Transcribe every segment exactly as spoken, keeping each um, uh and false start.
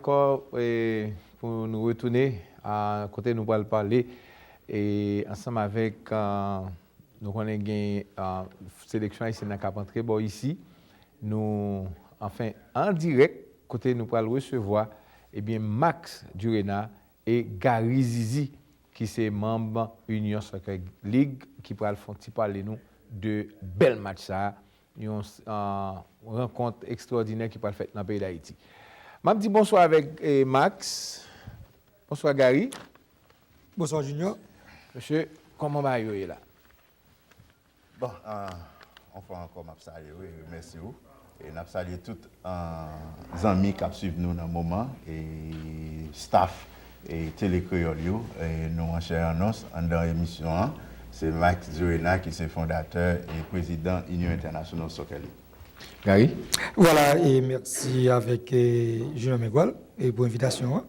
Ankò, e, pou nou retounen a kote nou pral pale, e, ansanm avèk, a, nou konnen gen, a, seleksyon ayisyèn nan k ap antre bò isi. Nou, anfen, an dirèk, kote nou pral resevwa, ebyen, Max Durena e Gary Zizi, ki se manm Union Soccer League, ki pral fè yon ti pale nou de bèl match sa a, yon, a, rankont ekstraòdinè ki pral fèt nan peyi Dayiti. M ap di bonswa avèk, e, Max. Bonswa, Gary. Bonswa, Junior. Mesye, kòman bagay yo ye la? Bon, a, yon fwa ankò, m ap salye w e remèsye w. E n ap salye tout, a, zanmi k ap swiv nou nan moman, e staff, e Tele Kreyòl yo, e nou an chè an os, anndan emisyon an. Se Max Durena ki se fondatè e prezidan Union International Soccer League. Gary? Vwala, e mèsi avèk, e, Junior Mengual, e pou envitasyon an.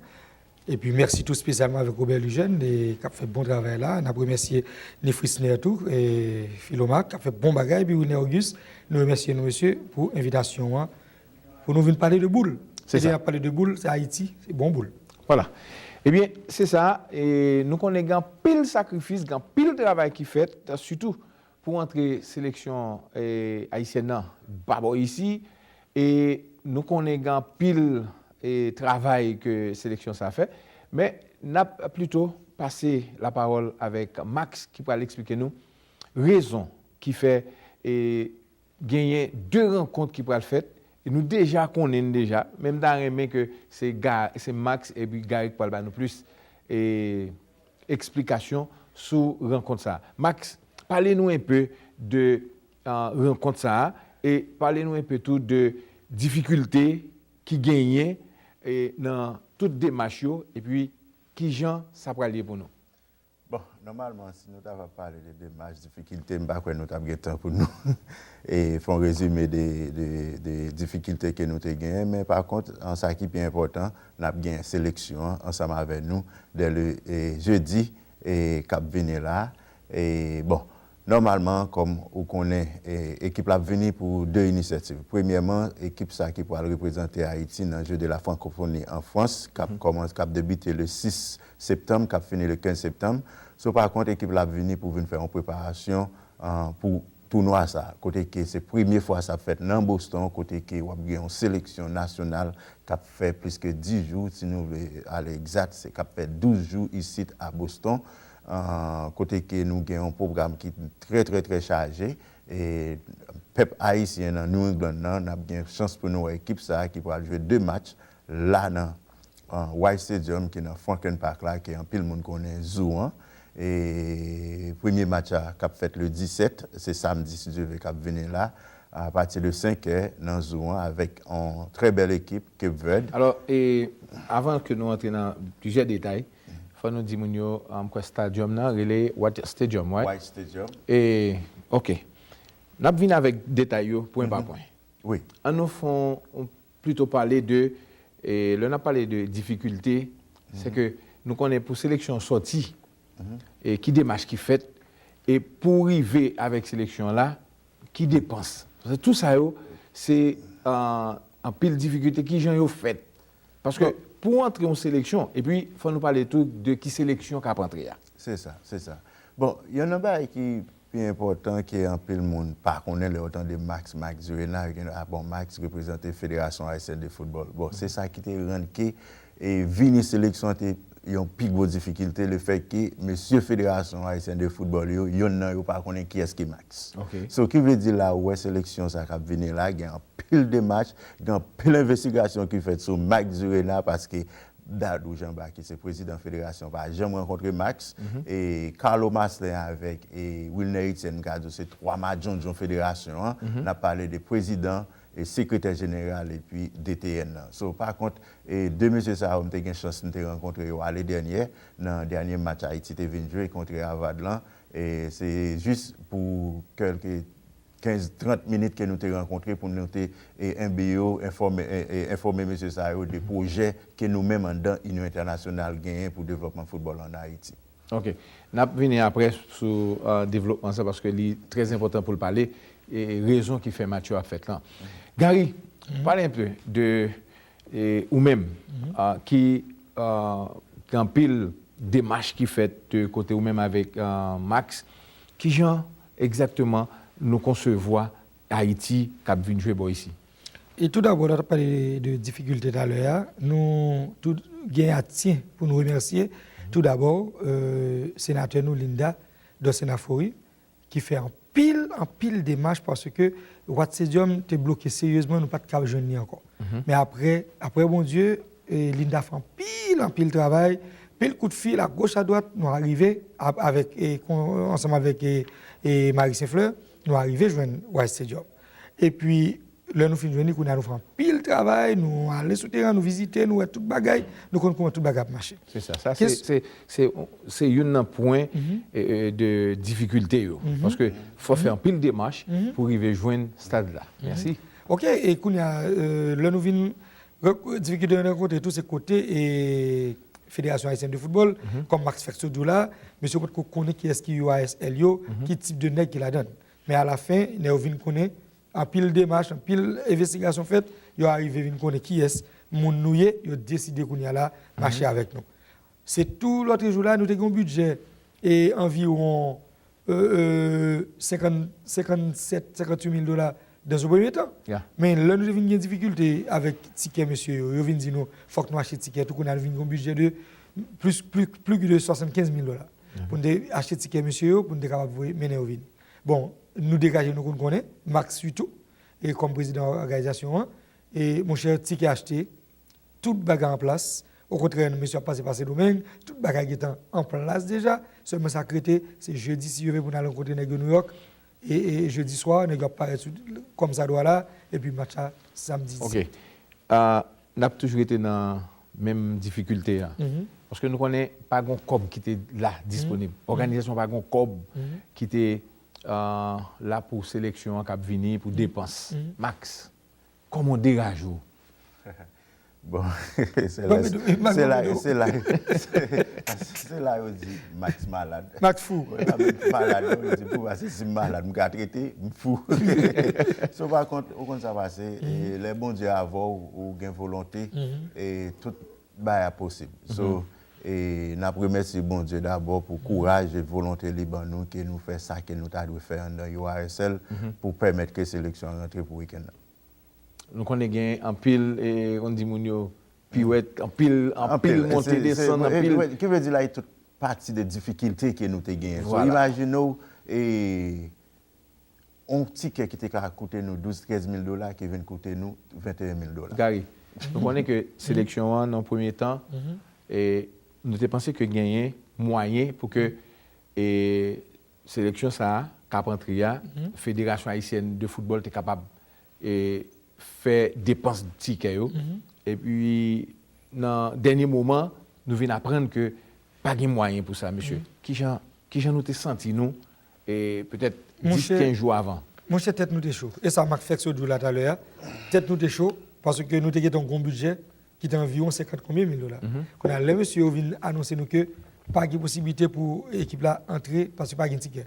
Epi mèsi tou espesyalman avèk Robert Lejeune, e, k ap fè bon travay la. N ap remèsye Nefrisner tou, e, Filoma, k ap fè bon bagay, epi Wilner Auguste. Nou remèsye nou, mesye, pou envitasyon an, pou nou vin pale de boul. Se sa. N ap pale de boul, se Ayiti, se bon boul. Vwala. Ebyen, se sa, e, nou konnen gen anpil sakrifis, gen anpil travay ki fèt, sitou pou antre seleksyon, e, ayisyèn nan pa bò isi, e nou konnen gen anpil, e, travay ke seleksyon sa fè, men n ap plito pase lapawòl avèk Max ki pral eksplike nou rezon ki fè, e, genyen de rankont ki pral fèt, e nou deja konnen l deja, men m ta renmen ke se Ga-, se Max epi Gary k pral ba nou plis, e, eksplikasyon sou rankont sa a. Max, pale nou enpe de, a, rankont sa a e pale nou enpe tou de difikilte ki genyen, e, nan tout demach yo, epi kijan sa pral ye pou nou. Bon, nòmalman, si nou ta va pale de demach, difikilte, m pa kwè nou t ap gen tan pou nou e fè yon rezime de, de, de difikilte ke nou te genyen, men pa kont, an sa ki pi enpòtan, n ap gen seleksyon an ansanm avè nou dè le, e, jedi, e, k ap vini la. E, bon, nòmalman, kòm ou konnen, e, ekip la ap vini pou de inisyativ. Premyèman, ekip sa ki pral reprezante Ayiti nan Jeux de la Francophonie an Frans, k ap kòmans-, k ap debite le sis septanm, k ap fini le kenz septanm. So, pa kont, ekip la ap vini pou vin fè yon preparasyon, a, pou tounwa sa, kote ke se premye fwa sa ap fèt nan Boston, kote ke w ap gen yon seleksyon nasyonal k ap fè plis ke dis jou, si nou vle ale egzat, se k ap fè douz jou isit a Boston, a, kote ke nou gen yon pwogram ki trè, trè, trè chaje. E pèp ayisyen nan New England nan, n ap gen chans pou nou wè ekip sa a ki pral jwe de match la nan, a, White Stadium ki nan Franklin Park la, ke anpil moun konnen Zoo an. E premye match la k ap fèt le disèt, se samdi, si Dye vle, k ap vini la, apati de senk è nan Zoo an, avèk yon trè bèl ekip, Cape Verde. Alò, e, avan ke nou antre nan plizyè detay, fò nou di moun yo, a, m kwè stadiòm nan rele White Stadium, right? White Stadium. E, ok. N ap vin avèk detay yo, pwen pa pwen. Wi. An nou fè yon, yon plito pale de, e, lè n ap pale de difikilte, se ke nou konnen pou seleksyon sòti, e ki demach ki fèt, e pou rive avèk seleksyon la, ki depans. Paske tou sa yo, se, a, anpil difikilte, ki jan yo fèt. Paske pou antre yon seleksyon, epi fò nou pale tou de ki seleksyon k ap antre a. Se sa, se sa. Bon, youn nan bagay ki pi enpòtan ke anpil moun pa konnen lè yo tande Max, Max Durena, yo gen, a bon, Max reprezante Federasyon Ayisyèn de Foutbòl. Bon, se sa ki te rann ke, e, vini seleksyon an te yon pi gwo difikilte, lefètke mesye Federasyon Ayisyèn de Foutbòl yo, youn nan yo pa konnen kiyès ki Max. Ok. So, ki vle di la, ou wè seleksyon sa k ap vini la, gen anpil demach, gen anpil envestigasyon ki fèt sou Max Durena, paske Dadou Jean Bart, ki se prezidan federasyon, pa janm rankontre Max. E Carlo Marcelin avèk, e, Wilner Etienne, m ka di w, se twa madjondjon federasyon an. N ap pale de prezidan, e, sekretè jeneral epi D T N nan. So, pa kont, e, de mesye sa yo, m te gen chans, m te rankontre yo ane dènyè, nan dènye match Ayiti te vin jwe kont Real Madrid lan. E se jis pou kèlke kenz, trant minit ke nou te rankontre pou nou te, e, enbe yo, enfòme, e, e, enfòme mesye sa yo de pwojè ke nou menm anndan Inyon Entènasyonal genyen pou devlòpman foutbòl ann Ayiti. Ok. N ap vini apre sou, e, devlòpman sa, paske li trè enpòtan pou l pale, e rezon ki fè match yo ap fèt lan. Gary, pale enpe de e ou menm, ah, ki, ah, gen anpil demach ki fèt de kote ou menm avèk, ah, Max, kijan egzakteman nou konsevwa Ayiti k ap vin jwe bò isi? E tou dabò, lè w t ap pale de difikilte talè a, nou tou gen Ayisyen pou nou remèsye. Tou dabò, euh, senatè nou Linda Dorcéna Fleury, ki fè anpil, anpil demach paske Wade Stadium te bloke seryezman, nou pa t ka jwenn li ankò. Men aprè, aprè Bondye, e Linda fè anpil, anpil travay, pil kout fil a goch a dwat, nou arive avèk, e, ansanm avèk, e, e Marie Saint Fleur, nou arive jwenn Wade Stadium. Epi, lè nou fin jwenn li, kounye a nou fè anpil travay, nou ale sou teren, nou vizite, nou wè tout bagay, nou konn kòman tout bagay ap mache. Se sa. Sa se, se, se, se youn nan pwen, e, e, de difikilte yo. Paske fò fè anpil demach pou rive jwenn stad la. Mèsi. Ok, e kounye a, e, lè nou vin, difikilte nou rankontre tou, se kote, e, Federasyon Ayisyèn de Foutbòl, kòm Max fèk sot di w la, mesye yo potko konnen kiyès ki U A S L yo, ki tip de nèg ki ladan l. Men alafen, nèg yo vin konnen, anpil demach, anpil envestigasyon fèt, yo arive vin konnen kiyès moun nou ye, yo deside kounye a la mache avèk nou. Se tou lòtrejou la, nou te gen yon bidjè e anviwon, e, e, senkant, senkannsèt, senkantuit mil dola dans un premier temps. Men lè nou te vin gen difikilte avèk tikè mesye yo, yo vin di nou fòk nou achte tikè, tou kounye a nou vin gen yon bidjè de plis, plis, plis de swasannkenz mil dola pou n te achte tikè mesye yo, pou n te kapab voye mennen yo vini. Bon, nou degaje nou, konn konnen, Max sitou, e kòm prezidan òganizasyon an, e monchè, tikè achte, tout bagay an plas. Okontrè, mesye ap pase pa Sendomeng, tout bagay gentan an plas deja. Sèlman sa k rete, se jedi, si Dye vle, pou n al rankontre nèg yo Nouyòk. E, e jedi swa, nèg yo ap parèt sou, kòmsadwa la, epi match la, samdi diset. Ok. Ah, n ap toujou rete nan menm difikilte a. Paske nou konnen pa gen kòb ki te la disponib. Òganizasyon pa gen kòb ki te, ah, la pou seleksyon an k ap vini, pou depans. Max, kòman w degaje w? Bon, se la, se la, se la yo di Max malad. Max fou. Wi, pa menm malad, non, yo di pou pase si m malad, m ka trete, m fou. So, pa kont, ou konn sa pase, e lè Bondye avè w, ou gen volonte, e tout bagay ap posib. So, e n ap remèsye Bondye dabò pou kouraj e volonte li ban nou, ke nou fè sa ke nou ta dwe fè anndan U A S L pou pèmèt ke seleksyon an rantre pou wikenn nan. Nou konnen gen anpil, e, konn di moun yo, piwèt, anpil, anpil monte, desann, anpil. Ki vle di la, e tout pati de difikilte ke nou te genyen. So, imajine w, e, yon tikè ki te ka koute nou douz, trèz mil dola, ki vin koute nou venteyen mil dola. Gary, nou konnen ke seleksyon an, nan premye tan, e, nou te panse ke genyen mwayen pou ke, e, seleksyon sa a, k ap antre a, Federasyon Ayisyèn de Foutbòl te kapab, e, fè depans tikè yo. Epi, nan dènye moman, nou vin aprann ke pa gen mwayen pou sa, mesye. Kijan, kijan nou te santi nou, e, petèt dis, kenz jou avan? Monchè, tèt nou te cho. E sa Max fèk sot di w la talè a. Tèt nou te cho, paske nou te gentan gon bidjè ki te anviwon senkant konbyen mil dola. Kounye a, lè mesye yo vin anonse nou ke pa gen posiblite pou ekip la antre paske pa gen tikè.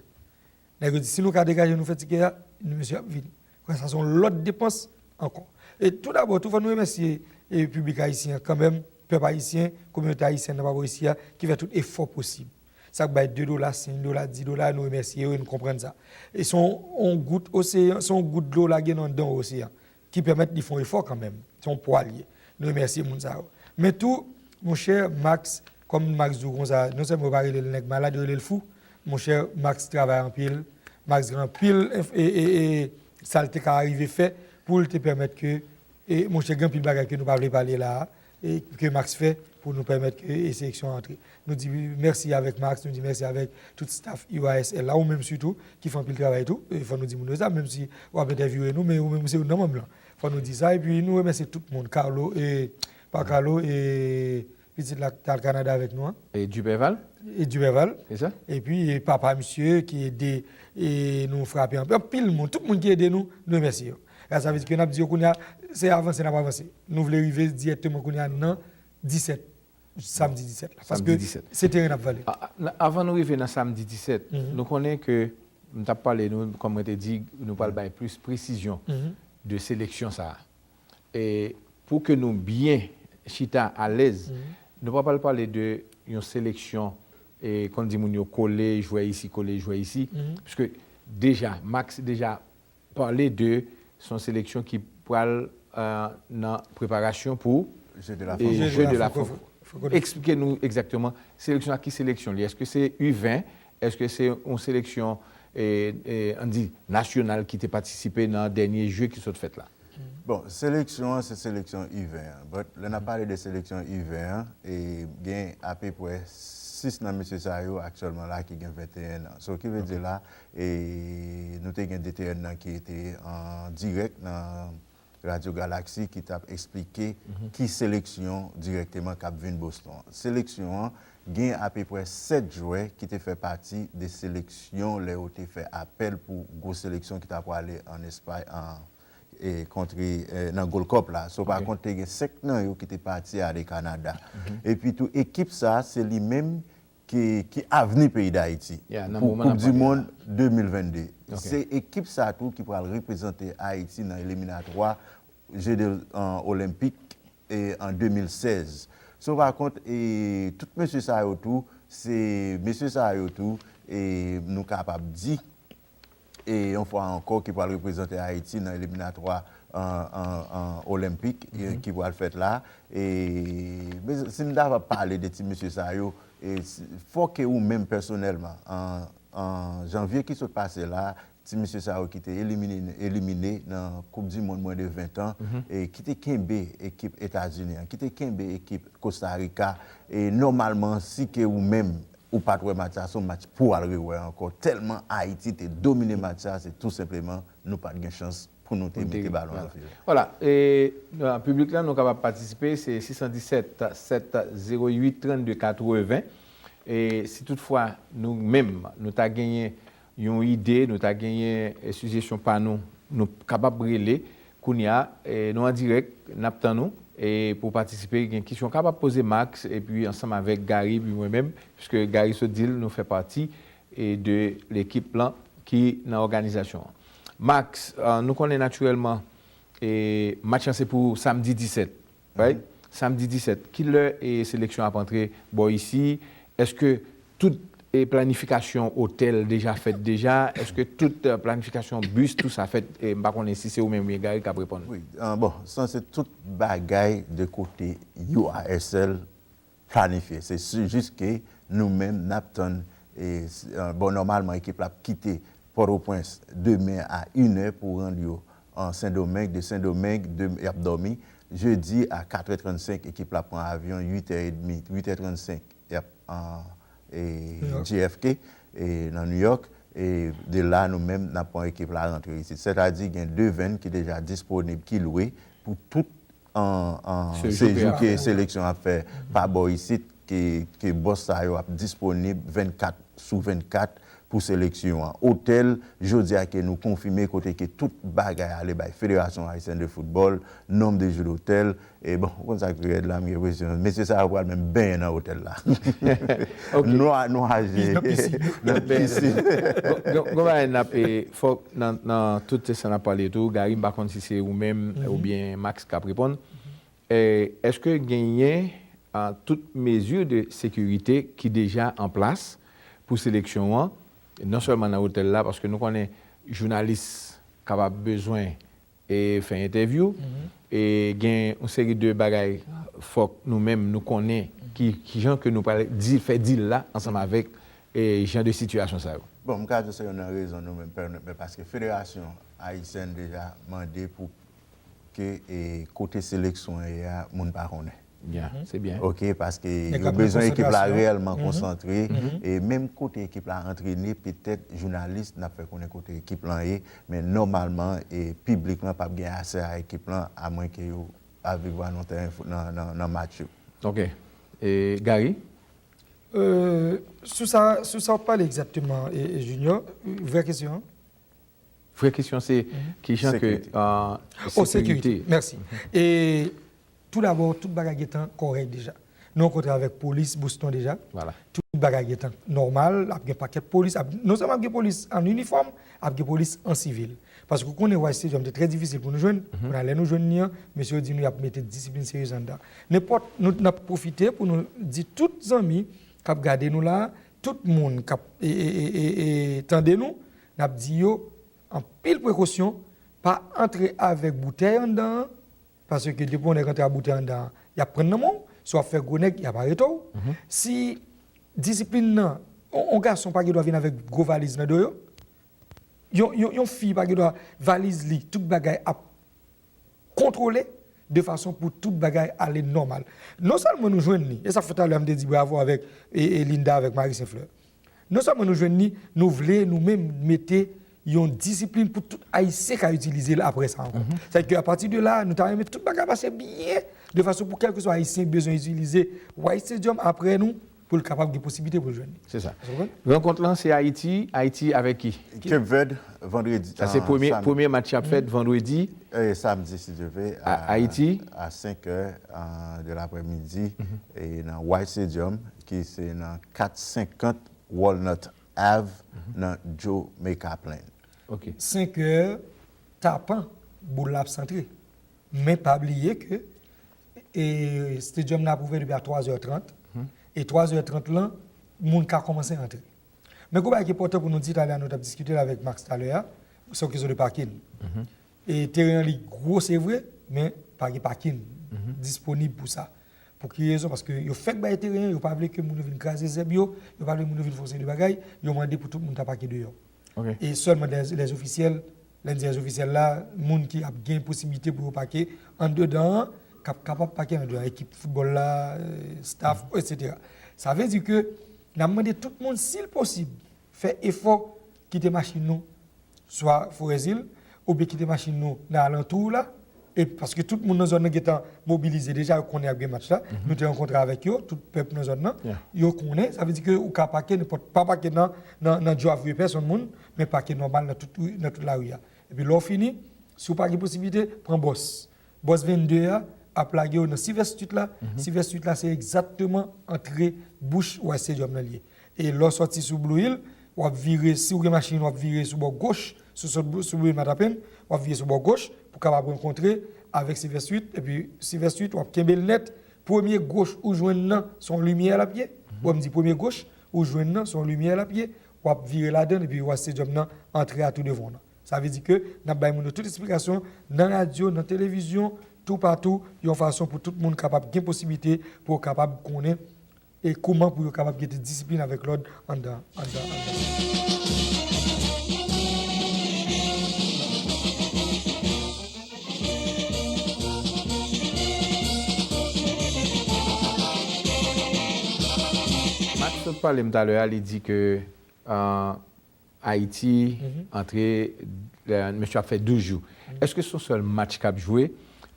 Nèg yo di, si nou ka degaje nou fè tikè a, nou mesye ap vini. Kounye a, sa se yon lòt depans ankò. E tou dabò, tou fò nou remèsye, e, piblik ayisyen an kanmenm, pèp ayisyen, kominote ayisyèn nan pa bò isi a, ki fè tout efò posib. Sa k bay de dola, senk dola, dis dola, nou remèsye yo e nou konprann sa. E se yon, yon gout oseyan, se yon gout dlo w lage nan anndan yon oseyan ki pèmèt li fè yon efò kanmenm. Se yon pwa l ye. Nou remèsye moun sa yo. Men tou, monchè, Max, kòm Max di w konsa, non sèlman yo pa rele l nèg malad, yo rele l fou. Monchè, Max travay anpil. Max gen anpil, e, e, e, sa l te ka rive fè pou l te pèmèt ke, e, monchè, gen anpil bagay ke nou pa vle pale la a, e ke Max fè pou nou pèmèt ke, e, seleksyon an antre. Nou di mèsi avèk Max, nou di mèsi avèk tout staff U A S L la, ou menm sitou, ki fè anpil travay tou. E fò nou di moun yo sa, menm si w ap entèvyouwe nou, men ou menm se youn nan manm lan. Fò nou di sa, epi nou remèsye tout moun, Carlo, e, pa Carlo, e, pitit la k t al Kanada avèk nou an. E Duperval? E Duperval. Se sa? Epi, e, papa misye ki ede, e, nou frape anpil, anpil moun, tout moun ki ede nou, nou remèsye yo. E sa vle di ke n ap di yo kounye a, se avanse n ap avanse. Nou vle rive dirèkteman kounye a nan disèt, samdi disèt la. Paske se teren n ap vale. A, a, n-, avan nou rive nan samdi disèt, nou konnen ke m t ap pale, nou, kòm mwen te di, nou pral bay plis presizyon de seleksyon sa a. E Pou ke nou byen chita alèz, nou pa pral pale de yon seleksyon, e, kon di moun yo, kole jwè isi, kole jwè isi, piske deja, Max deja pale de se yon seleksyon ki pral, e, nan preparasyon pou Jeux de la e, Francophonie. Jeux de la Francophonie. Eksplike nou egzakteman seleksyon a, ki seleksyon li? Èske se U ven? Èske se yon seleksyon, e, e, ann di, nasyonal ki te patisipe nan dènye je ki sot fèt la? Bon, seleksyon an se seleksyon U ven an. But lè n ap pale de seleksyon U ven an, e gen apeprè sis nan mesye sa yo aktyèlman la ki gen venteyen an. So ki vle di la, e nou te gen D T N nan ki te an dirèk nan Radio Galaxy ki t ap eksplike ki seleksyon dirèkteman k ap vin Boston an. Seleksyon an gen apeprè sèt jwè ki te fè pati de seleksyon lè yo te fè apèl pou gwo seleksyon ki ta pwale ann Espay, an, e, kontre, e, nan Gold Cup la. So, pa kont, te gen senk nan yo ki te pati ale Kanada. Epi tou, ekip sa a, se li menm ki, ki avni peyi Dayiti pou Koup di Mond de mil vennde. Se ekip sa a tou ki pral reprezante Ayiti nan eliminatwa Je de, e, Olenpik, e, an de mil sèz. So, pa kont, e, tout mesye sa yo tou, se mesye sa yo tou, e, nou kapab di, e, yon fwa ankò, ki pral reprezante Ayiti nan eliminatwa, e, e, e, Olenpik, e, ki pral fèt la. E, men si m ta va pale de ti mesye sa yo, e, si, fò ke ou menm pèsonèlman, an, an janvye ki sot pase la, ti mesye sa yo ki te elimine, elimine nan Koup di Mond mwen de ven an, e ki te kenbe ekip Etazini an, ki te kenbe ekip Kosta Rika, e nòmalman, si ke ou menm, ou pa t wè match sa, se yon match pou w al rewè ankò. Tèlman Ayiti te domine match sa, se tou senpleman, nou pa t gen chans pou nou te mete balon nan file. Vwala. E, nan piblik la, nou kapab patisipe, se sis san disèt, sèt zewo uit, trannde katreven. E si toutfwa nou menm, nou ta genyen yon ide, nou ta genyen, e, sijesyon pa nou, nou kapab rele. Kounye a, e, nou an dirèk, n ap tann ou, e, pou patisipe. Gen kesyon w kapab poze Max, epi ansanm avèk Gary, epi mwen menm, piske Gary sot di l, nou fè pati, e, de lekip lan ki nan òganizasyon an. Max, e, nou konnen natirèlman, e, match lan se pou samdi disèt. Right? Samdi disèt. Kilè, e, seleksyon ap antre bò isi? Èske tout, e, planifikasyon otèl deja fèt deja? Èske tout, e, planifikasyon bis, tou sa fèt? E, m pa konnen si se ou menm oubyen Gary k ap reponn. Wi, e, bon, sanse tout bagay de kote U R S L planifye. Se si, jis ke nou menm, n ap tann, e, s-, e, bon, nòmalman, ekip la ap kite Pòtoprens demen a inè pou rann yo an Sendomeng. De Sendomeng, de, y ap dòmi. Jedi a katrè trannsenk, ekip la pran avyon, uitè edmi, uitè trannsenk, y ap an, e, New York. J F K, e, nan New York. E de la, nou menm, n ap pran ekip la rantre isit. Sètadi, gen de venn ki deja disponib, ki lwe pou tout an, an sejou ke seleksyon ap fè pa bò isit, ke, ke bòs sa yo ap disponib vennkat sou vennkat pou seleksyon an. Otèl, jodi a ke nou konfime kote ke tout bagay ale bay Fédération Haïtienne de Football, nonb de jou dotèl, e bon, ou konn sa k pi rèd la, m gen enpresyon, mesye sa yo pral menm benyen nan otèl la. Ok. Nwa, nwaje. Nan pisin. Nan pisin. Gon, gon, gon bagay n ap, e, fòk nan, nan tout sa n ap pale tou, Gary, m pa konn si se ou menm oubyen Max k ap reponn. E, èske genyen, a, tout mezi de sekirite ki deja an plas pou seleksyon an, non sèlman nan otèl la, paske nou konnen jounalis kapab bezwen, e, fè entèvyou, e gen yon seri de bagay fòk nou menm nou konnen ki, ki jan ke nou pral di, fè deal la ansanm avèk, e, jan de sitiyasyon sa yo. Bon, m ka di w se youn nan rezon nou menm pèmèt, men paske Federasyon Ayisyèn deja mande pou ke, e, kote seleksyon an ye a, moun pa konnen. Byen, se byen. Ok, paske yo bezwen ekip la reyèlman konsantre, e menm kote ekip la antrene, petèt jounalis n ap fè konnen kote ekip lan ye, men nòmalman, e piblik lan p ap gen asè a ekip lan, amwenke yo avivwa nan tèren fou-, nan, nan, nan match yo. Ok. E Gary? Euh, sou sa, sou sa w ap pale egzakteman, e, e Junior, vrè kesyon an? Vrè kesyon se ki jan ke, euh, sekirite. Oh, sekirite. Mèsi. E tou dabò, tout bagay gentan kòrèk deja. Nou rankontre avèk polis Boston deja. Vwala. Tout Tout bagay gentan nòmal, ap gen pakèt polis, ap, non sèlman ap gen polis an inifòm, ap gen polis an sivil. Paske ou konnen White Stadium te trè difisil pou nou jwenn. Kounye a lè nou jwenn li an, mesye yo di nou y ap mete disiplin serye anndan. Nenpòt, nou, n ap pwofite pou nou di tout zanmi k ap gade nou la, tout moun k ap, e, e, e, e, e, tande nou, n ap di yo, anpil prekosyon, pa antre avèk boutèy anndan an, paske depi yon nèg antre ak boutèy anndan an, y ap pran nan men w, si w ap fè gwo nèg, y ap arete w. Si disiplin nan, yon, yon gason pa gen dwa vin avèk gwo valiz nan do yo, yon, yon, yon fi pa gen dwa, valiz li, tout bagay ap kontwole de fason pou tout bagay ale nòmal. Non sèlman nou jwenn li, e sa fè talè a m te di bravo avèk, e, e Linda avèk Marie Saint-Fleur. Non sèlman nou jwenn li, nou vle nou menm mete yon disiplin pou tout Ayisyen ka itilize l apre sa ankò. Sa vle di ke apati de la, nou ta renmen tout bagay pase byen, de fason pou kèlkeswa Ayisyen bezwen itilize White Stadium apre nou, pou l kapab gen posiblite pou l jwenn li. Se sa. Ou konprann? Rankont lan, se Ayiti. Ayiti avèk ki? Cape Verde, vandredi. Sa se premye, premye match y ap fèt vandredi. E samdi, si Dye vle, a, Ayiti. A senk è, a, de laprèmidi, e nan White Stadium, ki se nan kat senkant Walnut Ave, nan Jamaica Plain. Ok. Senk è tapan, boul la ap santre. Men pa bliye ke, e, stadium nan ap ouvè depi a twa zè trant. E twa zè trant lan, moun ka kòmanse antre. Men gon bagay ki enpòtan pou nou di talè a, nou t ap diskite l avèk Max talè a, se yon kesyon de pakin. E teren an li gwo, se vre, men pa gen pakin disponib pou sa. Pou ki rezon? Paske yo fèk bay teren an, yo pa vle ke moun yo vin kraze zèb yo, yo pa vle moun yo vin fè yon seri de bagay, yo mande pou tout moun ta pake deyò. E sèlman lè, lè ofisyèl, lè n di lè ofisyèl la, moun ki ap gen posiblite pou yo pake andedan an, k ap kapab pake andedan, ekip foutbòl la, e, staff, etsetera. Sa vle di ke n ap mande tout moun, si l posib, fè efò kite machin nou swa Forèzil, oubyen kite machin nou nan alantou la, e paske tout moun nan zòn nan gentan mobilize deja, yo konnen ap gen match la. Nou te rankontre avèk yo, tout pèp nan zòn nan. Yo konnen, sa vle di ke ou ka pake nenpòt, pa pake nan, nan, nan djwa vre pèsonn moun, men pake nòmal nan tout, nan tout lari a. Epi lè w fini, si w pa gen posiblite, pran bòs. Bòs vennde a ap lage w nan Sylvester Street la. Sylvester Street la, se egzakteman antre bouch White Stadium nan li ye. E lè w sòti sou Blue Hill, w ap vire, si w gen machin, w ap vire sou bò goch, si w sot sou Blue Hill Matapen, w ap vire sou bò goch pou w kapab rankontre avèk Sylvester Street. Epi Sylvester Street, w ap kenbe l nèt. Premye goch ou jwenn nan, se yon limyè l ap ye. Wè m di premye goch ou jwenn nan, se yon limyè l ap ye. W ap vire ladan l, epi w wè stadium nan antre a tou devan w nan. Sa vle di ke n ap bay moun yo tout esplikasyon nan radyo, nan televizyon, toupatou, yon fason pou tout moun kapab gen posiblite pou yo kapab konnen e kouman pou yo kapab mete disiplin avèk lòd anndan, anndan, anndan. Max sot pale m talè a, li di ke, euh, Ayiti, antre, euh, mesye ap fè douz jou. Èske se yon sèl match k ap jwe?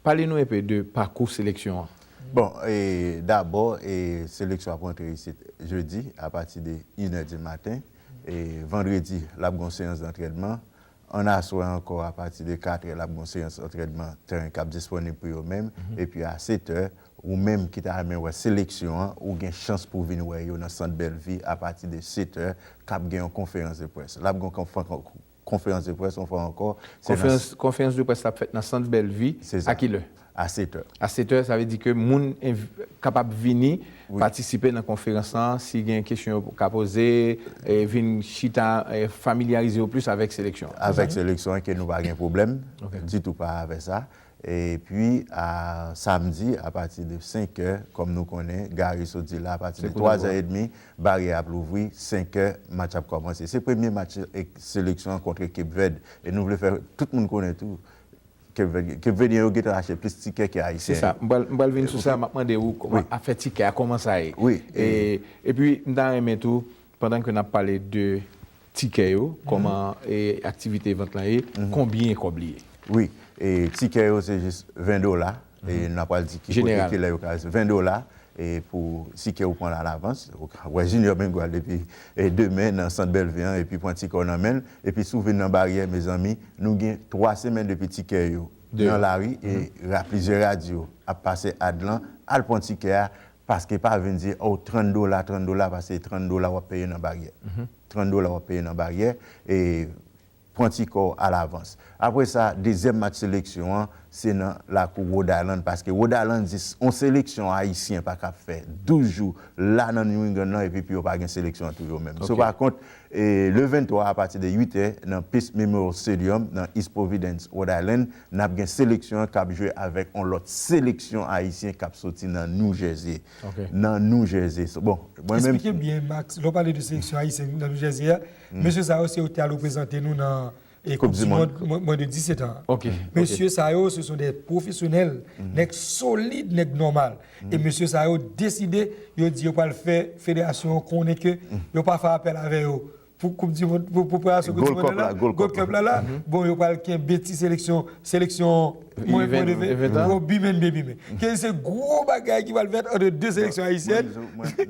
Pale nou enpe de pakou seleksyon an. Bon, e, dabò, e, seleksyon ap rantre isit jedi apati de inè di maten. E vandredi, l ap gen yon seyans dantrènman. An aswè ankò, apati de katrè, l ap gen yon seyans antrènman teren k ap disponib pou yo menm. Epi a setè, ou menm ki ta renmen wè seleksyon an, ou gen chans pou vin wè yo nan Sant Bèlvi apati de setè, k ap gen yon konferans de près. L ap gen yon konf-, konf-, konferans de près, yon fwa ankò. Se nan Konferans, konferans de près la ap fèt nan Sant Bèlvi. Se sa. A kilè? A setè. A setè, sa vle di ke moun env-, kapab vini patisipe nan konferans lan, si gen kesyon yo ka poze, e vin chita, e familyarize yo plis avèk seleksyon an. Avèk seleksyon an, ke nou pa gen pwoblèm ditou pa avè sa. Epi, a samdi, apati de senk è, kòm nou konnen, Gary sot di la, apati de twa zè edmi, baryè ap louvri, senk è, match ap kòmanse. Se premye match ek seleksyon an kontre Cape Verde. E nou vle fè tout moun konnen tou, Cape Verde, Cape Verdyen yo gentan achte plis tikè ke Ayisyen yo. Se sa. M pral, m pral vin sou sa, m ap mande ou kòman afè tikè a, kòman sa ye. Wi, e, epi, m ta renmen tou, pandan ke n ap pale de tikè yo, kòman, e, aktivite vant lan ye, konbyen kòb li ye? Wi, e, tikè yo se jis ven dola, e, n ap pral di ki kote, ki lè yo ka, ven dola, e, pou tikè ou pran l alavans. Ou ka wè Junior Bengoal depi, e, demen nan Sant Bèlvi an, epi pran tikè w nan men l, epi si w vin nan baryè, mezanmi, nou gen twa semèn depi tikè yo nan lari, e ra-, plizyè radyo ap pase ad lan, al pran tikè a, Paske pa vin di, oh, trant dola, trant dola, paske trant dola w ap peye nan baryè. Trant dola w ap peye nan baryè, e pran ti kò w alavans. Apre sa, dezyèm match seleksyon an, se nan lakou Rhode Island, paske Rhode Island di, on seleksyon ayisyen pa ka fè douz jou la nan New England nan, epi pou yo pa gen seleksyon an tou yo menm. So, pa kont, e le venntwa, apati de uit è, nan Pace Memorial Stadium, nan East Providence, Rhode Island, n ap gen seleksyon an k ap jwe avèk on lòt seleksyon ayisyen k ap soti nan New Jersey. Nan New Jersey. So, bon, mwen menm. Eksplike byen, Max, lè w pale de seleksyon ayisyèn nan New Jersey a, mesye sa yo se yo ki te al reprezante nou nan e Koup di Mond mwen de disèt an. Mesye sa yo, se son de pwofesyonèl, nèg solid, nèg nòmal. E mesye sa yo deside, yo di yo pral fè federasyon an konnen ke yo pa fè apèl avè yo pou Koup di Mond, pou preparasyon Koup di Mond la, Gold Cup la la. Bon, yo pral kenbe ti seleksyon, seleksyon mwen mwen de ven, gwo bimen de bimen. Ke se gwo bagay ki pral fèt ant de seleksyon ayisyèn.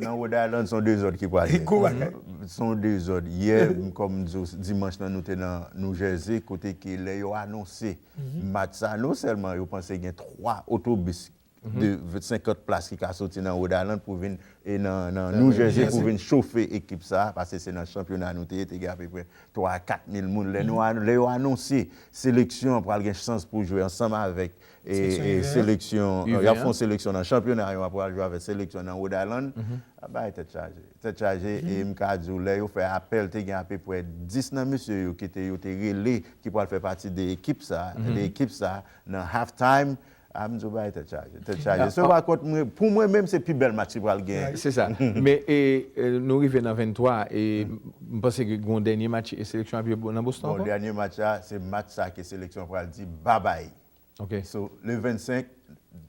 Nan Rhode Island, se yon dezòd ki pral gen. Gwo bagay. Se yon dezòd. Yè, kòm m di w, dimanch lan, nou te nan New Jersey, kote ke lè yo anonse match sa, non sèlman yo panse gen twa otobis de senkant plas ki ka soti nan Rhode Island pou vin e nan, nan New Jersey pou vin chofe ekip sa, paske se nan chanpyona nou te ye, te gen apeprè twa a kat mil moun. Lè nou, lè yo anonse seleksyon an pral gen chans pou jwe ansanm avèk e, e seleksyon, y ap fè yon seleksyon nan chanpyona yo, apre al jwe avèk seleksyon nan Rhode Island, a bay tèt chaje. Tèt chaje, e m ka di w, lè yo fè apèl, te gen apeprè dis nan mesye yo ki te, yo te rele, ki pral fè pati de ekip sa, de ekip sa, nan half time, a m di w bay tèt chaje, tèt chaje. So, pa kont mwen, pou mwen menm, se pi bèl match ki pral gen. Se sa. Men, e, e, nou rive nan venntwa, e m panse ke gen yon dènye match, e seleksyon ap jwe nan Boston ankò? Bon, dènye match la, se match sa ke seleksyon pral di babay. So, le vennsenk,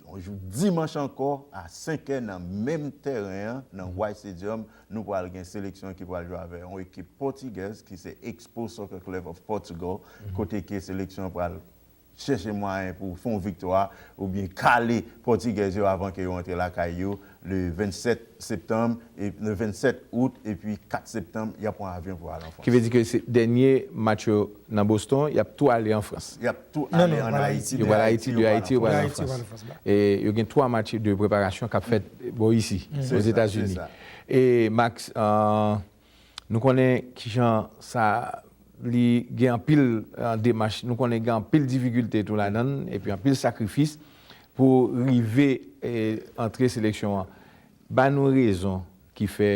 yon jou dimanch ankò, a senk è nan menm tèren an, nan White Stadium, nou pral gen seleksyon ki pral jwe avè yon ekip pòtigèz ki se Expo Soccer Club of Portugal, kote ke seleksyon an pral chèche mwayen pou fè yon viktwa oubyen kale pòtigèz yo avan ke yo antre lakay yo. Le vennsenk septanm, e, le vennsenk out, epi kat septanm, y ap pran avyon pou al an Frans. Ki vle di ke se dènye match yo nan Boston, y ap tou ale an Frans. Y ap tou ale an Ayiti. Yo pral Ayiti, de Ayiti, yo pral an Frans. E yo gen twa match de preparasyon k ap fèt bò isi, Ozetazini. E Max, euh, nou konnen kijan sa li gen anpil, euh, demach, nou konnen gen anpil difikilte tou ladan l, epi anpil sakrifis pou rive, e, antre seleksyon an. Ba nou rezon ki fè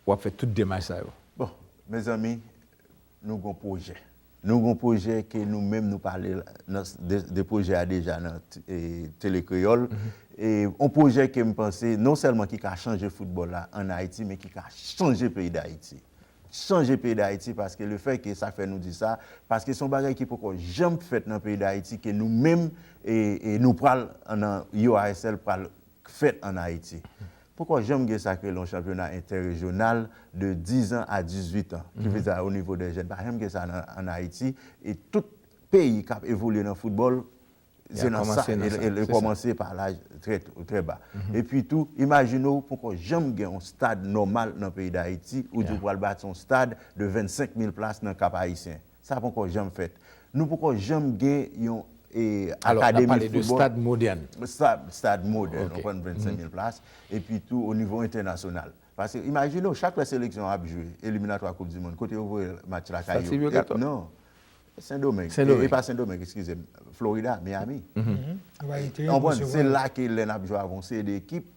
w ap fè tout demach sa yo. Bon, mezanmi, nou gon pwojè. Nou gon pwojè ke nou menm nou pale nan, de, de pwojè a deja nan, e, Tele Kreyòl. E yon pwojè ke m panse non sèlman ki ka chanje foutbòl la an Ayiti, men ki ka chanje peyi Dayiti. Chanje peyi Dayiti, paske le fè ke sa fè nou di sa, paske se yon bagay ki poko janm fèt nan peyi Dayiti, ke nou menm, e, e nou pral nan U R S L pral fèt an Ayiti. Poko janm gen sa k rele yon chanpyona entèrejyonal de diz an a dizuit an, ki vle di o nivo dè jèn. Pa janm gen sa nan, an Ayiti. E tout peyi k ap evolye nan foutbòl, se nan sa, e, e, e kòmanse pa laj trè, trè ba. Epi tou, imajine w, poko janm gen yon stad nòmal nan peyi Dayiti, ou di w pral bati yon stad de vennsenk mil plas nan Kap Ayisyen. Sa poko janm fèt. Nou poko janm gen yon, e, akademi foutbòl. Alò, n ap pale de stad modèn. Stad, stad modèn, w konprann, vennsenk mil plas. Epi tou, o nivo entènasyonal. Paske, imajine w, chak lè seleksyon ap jwe, eliminatwa Koup di Mond, kote yo voye match lakay yo? Non. Sendomeng. Sendomeng. E, e pa Sendomeng, eskize m. Florida, Miami. Konprann, se la ke lè n ap jwe avè yon seri de ekip,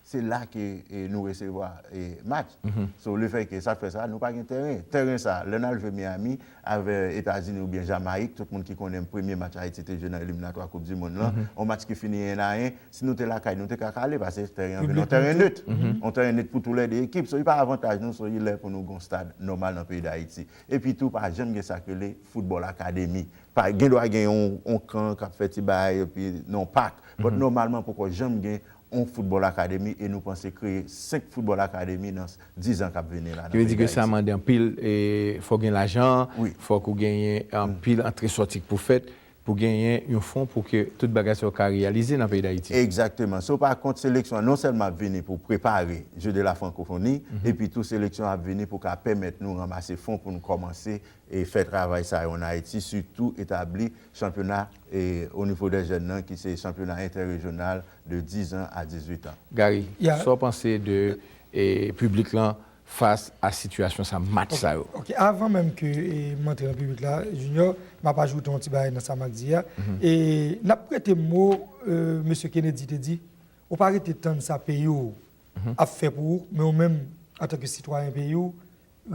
se la ke, e, nou resevwa, e, match. So, le fè ke sa fè sa, nou pa gen tèren. Tèren sa, lè n al jwe Miami avè Etazini oubyen Jamayik, tout moun ki konnen premye match Ayiti te jwe nan eliminatwa Koup di Mond lan, yon match ki fini en a en, si nou te lakay, nou te ka kale, paske tèren an vin yon tèren net. Yon tèren net pou toulède ekip. So, li pa avantaj nou, so, li lè pou nou gon stad nòmal nan peyi Dayiti. Epi tou, pa janm gen sa k rele foutbòl akademi. Pa, gen dwa gen yon, yon kan k ap fè ti bagay, epi nan yon pak. But nòmalman, poko janm gen yon foutbòl akademi, e nou panse kreye senk foutbòl akademi nan diz an k ap vini la nan peyi Dayiti. Ki vle di ke sa mande anpil, e, fò gen lajan, fòk ou genyen anpil antre sòti k pou fèt. pou genyen yon fon pou ke tout bagay sa yo ka reyalize nan peyi Dayiti. Egzakteman. So, pa kont, seleksyon an non sèlman ap vini pou prepare Je de la Francophonie, epi tou seleksyon an ap vini pou ka pèmèt nou ranmase fon pou nou kòmanse e fè travay sa yo ann Ayiti, sitou etabli chanpyona e o nivo dè jèn nan, ki se chanpyona entèrejyonal de dizan a dizuit an. Gary, sa w panse de e, piblik lan fas a sitiyasyon sa, match sa yo? Ok, avan menm ke e, m antre nan piblik la, Junior, m ap ajoute yon ti bagay nan sa m ak di a. E n ap prete mo e, mesye Kennedy te di, ou pa rete tann sa peyi w ap fè pou ou, men ou menm, antanke sitwayen peyi w,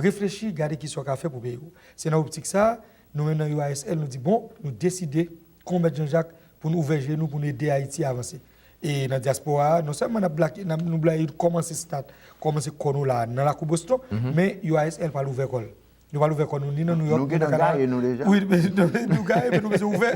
reflechi, gade kisa w ka fè pou peyi w. Se nan optik sa a, nou menm nan U A S L, nou di, bon, nou deside, kon Mèt Jan Jak, pou n ouvè je nou, pou n ede Ayiti avanse. E nan dyaspora a, non sèlman n ap blake, n ap, nou blayi kòmanse stat, kòmanse kò nou la a, nan lakou Boston, men U A S L pral ouvè kò l. Nou pral ouvè kò nou ni nan Nouyòk, ni nan Kanada. Nou gentan gaye nou deja. Wi, men nou, nou gaye, men nou bezwen ouvè.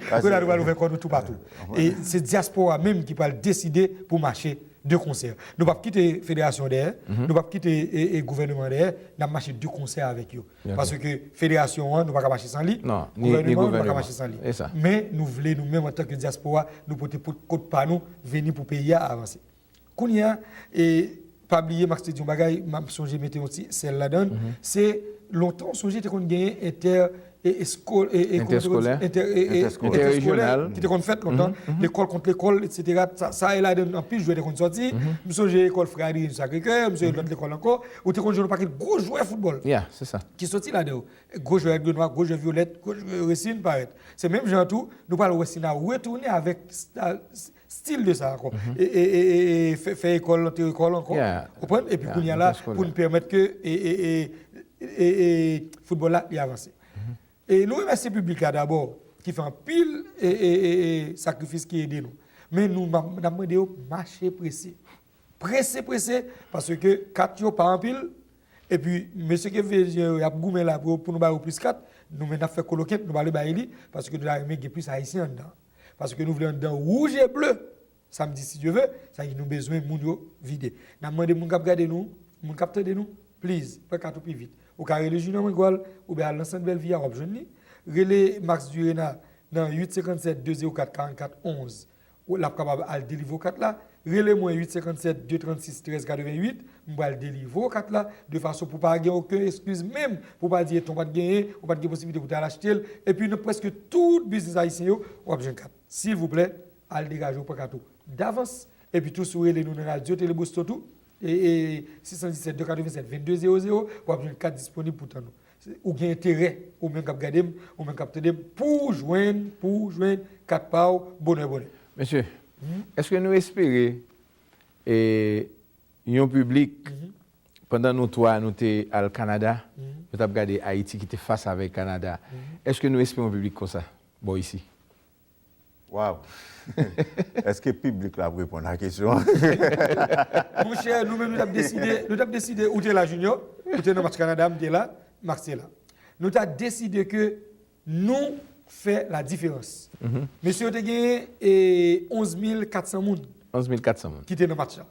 Kounye a nou pral ouvè kò nou toupatou. E se dyaspora menm ki pral deside pou mache de konsè. Nou p ap kite federasyon an dèyè, nou p ap kite e, e, gouvèneman an dèyè, n ap mache de konsè avèk yo. Paske federasyon an, nou pa ka mache san li, gouvèneman an, nou pa ka mache san li. Men nou vle, nou menm, antanke dyaspora, nou pote kot pa nou, vini pou peyi a avanse. Kounye a, e, pa bliye, Max te di yon bagay, m ap sonje mete yon ti sèl ladan l, se lontan, w sonje, te konn genyen entè, e, eskol, e, e, kòman te konn, entè, e, e, entèskòlè, ki te konn fèt lontan, lekòl kont lekòl, etsetera. Sa, sa e ladan l anpil jwè te konn sòti. M sonje lekòl Frè Adrien Sacré-Cœur, m sonje lòt lekòl ankò, ou te konn jwenn yon pakèt gwo jwè foutbòl ki sòti ladan yo. Gwo jwè èg nwa, gwo jwè vyolèt, gwo jwè resin parèt. Se menm jan an tou, nou pral wè si n a retounen avèk stil de sa ankò. E, e, e, e, e fè, fè ekòl, antre ekòl ankò. Ou konprann? Epi kounye a la, pou n pèmèt ke e, e, e, e, e, foutbòl la, li avanse. E nou remèsye piblik la dabò, ki fè anpil e, e, e, e, sakrifis, ki ede nou. Men nou, n ap mande yo mache prese. Prese, prese, paske kat yo pa anpil. Epi, mesye ke vle, y ap goumen la pou, pou nou ba yo plis kat, nou menm n ap fè kolokent, nou pa vle bay li, paske nou ta renmen gen plis Ayisyen anndan. Paske nou vle anndan wouj e ble, samdi, si Dye ve, sa vle di nou bezwen moun yo vide. N ap mande moun k ap gade nou, moun k ap tande nou, please, pran kat ou pi vit. Ou ka rele Junior Mangwal, oubyen al nan sant Bèlvi a, w ap jwenn li. Rele Max Durena nan uit senkannsèt de zewo kat karannkat onz. Ou, l ap kapab al delivre w kat la. Rele mwen, uit senkannsèt de trannsis trèz katrevenn uit, m pral delivre w kat la, de fason pou pa gen okenn eskiz menm, pou pa di etan w pa t genyen, ou pa t gen posiblite pou w t al achte l, epi nan prèske tout biznis ayisyen yo, w ap jwenn kat. Silvouplè, al degaje w, pran kat ou davans, epi tou si w rele nou nan radyo Tele Boston tou, e, e, sis san disèt de katrevennsèt vennde zewo zewo, w ap jwenn kat disponib pou tann ou. Ou gen enterè, ou menm k ap gade m, ou menm k ap tande m, pou w jwenn, pou w jwenn kat pa w bonè bonè. Mesye, èske nou espere e, yon piblik, pandan nou twa nou te al Kanada, nou t ap gade Ayiti ki te fas avèk Kanada, èske nou espere yon piblik konsa bò isi? Waw! Èske piblik la ap reponn a kesyon an? Monchè, nou menm nou t ap deside, nou t ap deside, ou te la, Junior, ou te nan match Kanada, m te la, Max te la. Nou ta deside ke nou fè ladiferans. Mesye yo te genyen e, onz mil kat san moun. Onz mil kat san moun. Ki te nan match la.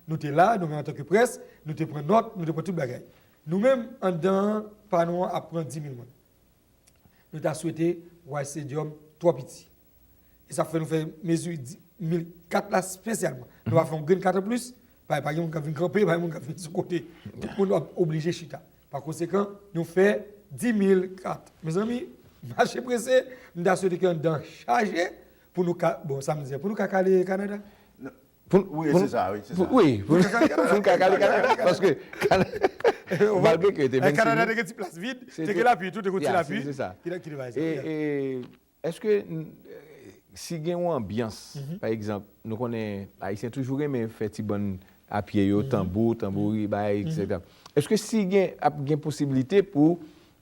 Nou te la, nou menm antanke près, nou te pran nòt, nou te pran tout bagay. Nou menm, anndan an, pa nou an ap pran dis mil moun. Nou ta swete Wise Stadium twò piti. E sa k fè nou fè mezi dis mil kat la espesyalman. Nou pa fè yon grenn kat anplis, pa, pa gen moun k ap vin kanpe, pa gen moun k ap vin sou kote. Tout moun ap oblije chita. Pa konsekan, nou fè dis mil kat. Mezanmi, mache prese, m ta swete ke anndan chaje pou nou ka, bon, sa m di, pou nou ka kale Kanada. Wi, se sa, wi, se sa. Wi, pou n ka kale Kanada, paske malgre ke te vennsis mil. Kanada te gen ti plas vid, te gen lapli tou, te gen ti lapli. Ki te bay sa. Èske si gen yon anbyans, pa egzanp, nou konnen Ayisyen toujou renmen fè ti bann a pye yo, tanbou, tanbouri, bagay, etsetera. Èske si gen, ap gen posiblite pou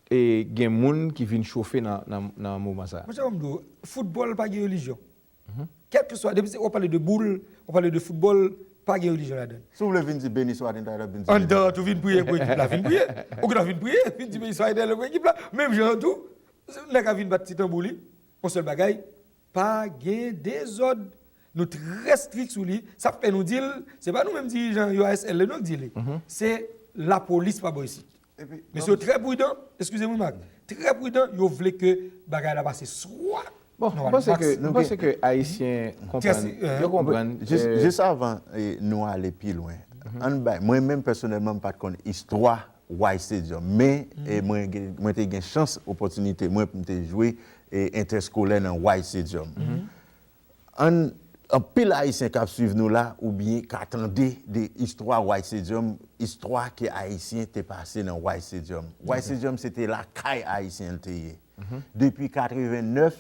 e, gen moun ki vin chofe nan, nan, nan moman sa a? Monchè, ban m di w, foutbòl pa gen relijyon. Kèlkeswa, depi se, w ap pale de boul, w ap pale de foutbòl, pa gen relijyon ladan l. Si w vle vin di beni swa, nou ta vin di beni swa. Anndan an tou, vin priye pou ekip la, vin priye. Ou gentan vin priye, vin di beni swa etènèl pou ekip la. Menm jan an tou, nèg la vin bat ti tanbou li, yon sèl bagay, pa gen dezòd. Nou trè strik sou li. Sa k fè nou di l, se pa nou menm dirijan U A S L nou k di li. Se lapolis pa bò isit. Mesye yo trè pridan, eskize m wi Marc, trè pridan, yo vle ke bagay la pase swa Bon, mwen panse ke, mwen panse ke Ayisyen konprann, yo konprann. Jis avan nou ale pi lwen, ann bay, mwen menm pèsonèlman, m pa t konn istwa Wise Stadium, men mwen te gen chans, opòtinite, mwen pou m te jwe entèskolè nan Wise Stadium. Ann, anpil Ayisyen k ap swiv nou la oubyen ka tande de istwa Wise Stadium, istwa ke Ayisyen te pase nan Wise Stadium. Wise Stadium se te lakay Ayisyen l te ye. Depi katrevennèf,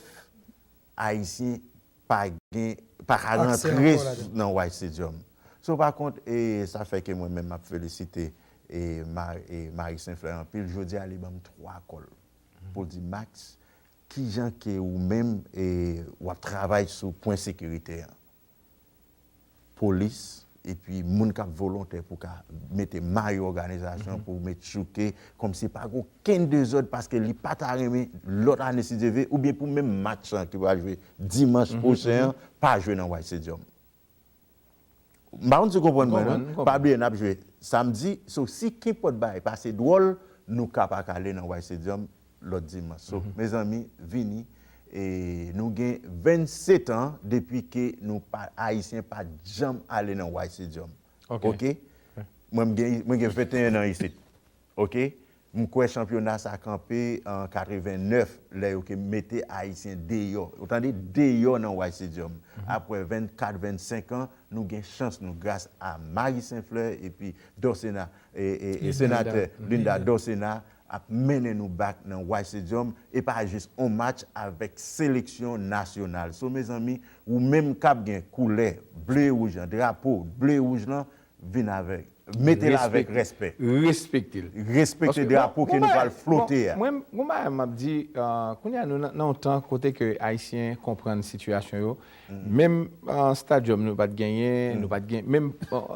Ayisyen pa gen, pa ka rantre nan Wise Stadium. So, pa kont, e sa fè ke mwen menm m ap felisite e Marie Saint Fleur anpil. Jodi a, li ban m twa kòl pou l di, Max, kijan ke ou menm e w ap travay sou pwen sekirite an? Polis, epi moun k ap volontè pou ka mete mayo òganizasyon, pou met chouke, kòmsi pa gen okenn dezòd, paske li pa ta renmen lòt ane, si Dye vle, oubyen pou menm match lan ki pral jwe dimanch pwochen an, pa jwe nan Wise Stadium. M pa konn si w konprann mwen, non? Pa bliye, n ap jwe samdi, so si kenpòt bagay pase dwòl, nou ka pa ka ale nan Wise Stadium lòt dimanch. So, mezanmi, vini, e nou gen vennsetan depi ke nou pa, Ayisyen pa t janm ale nan Wise Stadium. Oke? Mwen, m gen, mwen gen venteyen an isit. Oke? M kwè chanpyona sa kanpe an katrevennèf, lè yo ke mete Ayisyen deyò. Ou tande, deyò nan Wise Stadium. Apre vennkat, vennsenk an, nou gen chans, nou, gras a Marie Saint Fleur epi Dorcéna, e, e, e senatè Linda Dorcéna ap mennen nou back nan Wise Stadium, e pa jis on match avèk seleksyon nasyonal. So, mezanmi, ou menm k ap gen koulè ble, wouj lan, drapo ble, wouj lan, vin avèk, mete l avèk respè. Respekte l. Respekte drapo ke nou pral flote a. Mwen, mwen, m ap di, kounye a, nou nan, nan yon tan kote ke Ayisyen konprann sitiyasyon yo. Menm stadium nou pa t genyen, nou pa t gen, menm,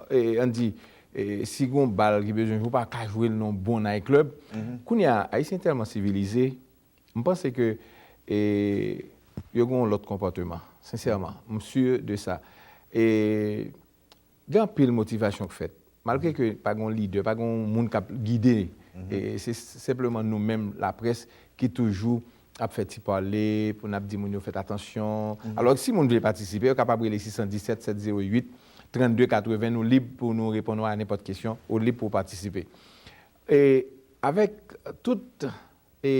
e, ann di, e, si gon bal ki bezwen jwe, ou pa ka jwe l nan bon night club. Kounye a, Ayisyen tèlman sivilize, m panse ke, e, yo gen yon lòt konpòteman, sensèman. M si de sa. E, gen anpil motivasyon k fèt. Malgre ke pa gen yon lidè, pa gen yon moun k ap gide, e se senpleman nou menm, laprès, ki toujou ap fè ti pale, pou n ap di moun yo fè atansyon. Alò, si moun vle patisipe, yo kapab rele sis san disèt, sèt zewo uit, trannde katreven, nou lib pou nou reponn ou a nenpòt kesyon, ou lib pou w patisipe. E avèk tout, e,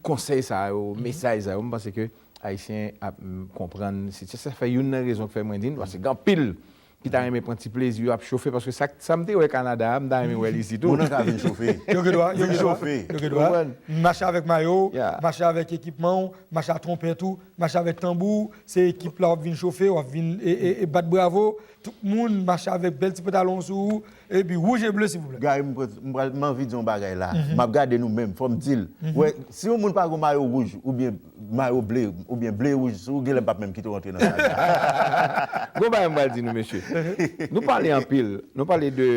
konsèy sa yo, mesaj sa yo, m panse ke Ayisyen ap, m, konprann. Se, se sa fè youn nan rezon k fè mwen di n, paske gen anpil ki ta renmen pran ti plezi yo ap chofe, paske sa, sa m te wè Kanada a, m ta renmen wè l isit tou. Moun nan ka vin chofe. Yo gen dwa, yo gen dwa, yo gen dwa. Mache avèk mayo, mache avèk ekipman w, mache a twonpèt ou, mache avèk tanbou w, se ekip la w ap vin chofe, w ap vin, e, e, e bat bravo. Tout moun mache avèk bèl ti pantalon sou ou, epi wouj e ble, silvouplè. Gary, m pral, m pral, m anvi di yon bagay la. M ap gade nou menm, fò m di l. Wè, si yon moun pa gen mayo wouj, oubyen mayo ble, oubyen ble wouj sou ou, genlè m p ap menm kite w antre nan stad la. Gon bagay m pral di nou, mesye. Nou pale anpil. Nou pale de,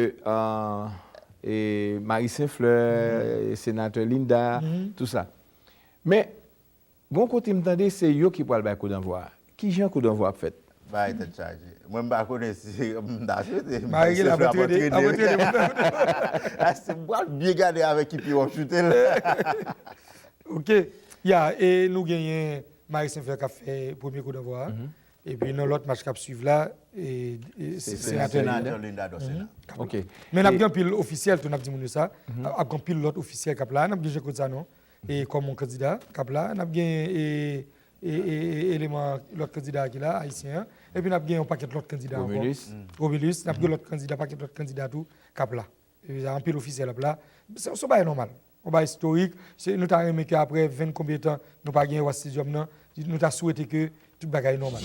e, Marie Saint Fleur, senatè Linda, tout sa. Men, gon kote m tande se yo ki pral bay koudannvwa a. Kijan koudannvwa ap fèt? Bay tèt chaje. Mwen m pa konnen si m ta swete. Mari la ap antrene, ap antrene. Aste m pral byen gade avèk ki pye w ap choute l. Ok. Ya, e nou genyen Marie Saint Fleur k ap fè premye koudannvwa a. Epi nan lòt match k ap swiv la, e, e, se senatè Linda. Senatè Linda Dorcéna. Ok. Men n ap gen anpil ofisyèl tou, n ap di moun yo sa. Ap gen anpil lòt ofisyèl k ap la. N ap gen Jean Claude Sanon e kòm yon kandida k ap la. N ap gen, e, e, e, e, eleman lòt kandida ki la, ayisyen an. Epi n ap gen yon pakèt lòt kandida ankò. Romulus. Romulus, n ap gen lòt kandida, pakèt lòt kandida tou k ap la. E, anpil ofisyèl ap la. Se, se yon bagay nòmal. Yon bagay istorik. Se, nou ta renmen ke apre venn konbyen tan nou pa gen Wise Stadium nan, nou ta swete ke tout bagay nòmal.